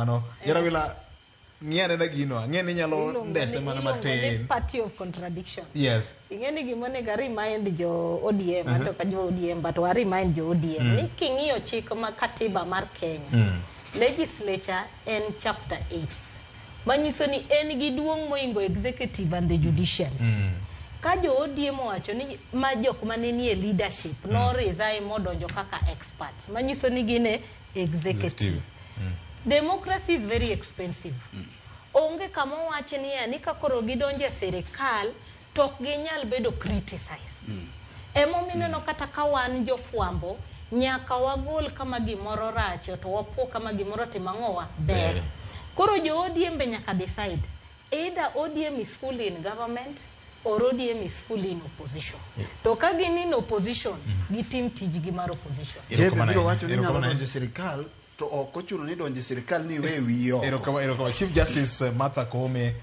Mano Jarawila ng'i anena gino, ang'e ni inyalo Iluongo ndese ni- mana iluongo ni matin. party of contradiction. Yes. Ing'e ni gima onego a remind jo ODM, anto ka jo ODM, but wa remind jo ODM ni king'iyo chik ma katiba mar Kenya, legislature en chapter 8 manyiso ni en gi duong' moingo executive and the judiciary. Ka jo ODM owacho ni ma jok mane nie leadership no resign modonjo kaka experts, manyiso ni gin e executive. Executive. Democracy is very expensive. Onge kama owach niya ni ka koro gidonjo e sirikal to ok ginyal bedo criticized. Emomiyo ineno kata ka wan jofwambo nyaka wagol kama gimoro rach to wapuo kama gimoro timo ang'owa ber. Koro jo ODM be nyaka decide. Either ODM is fully in government or ODM is fully in opposition. To ka gin in opposition, gitim tijgi mar opposition. Jebe Erokamano biro ahinya. wacho ni nyalo Erokamano donjo e sirikal to ok ochuno ni donjo e sirikal ni iwe wiyi oko. Erokamano, erokamano. Chief Justice Martha Koome.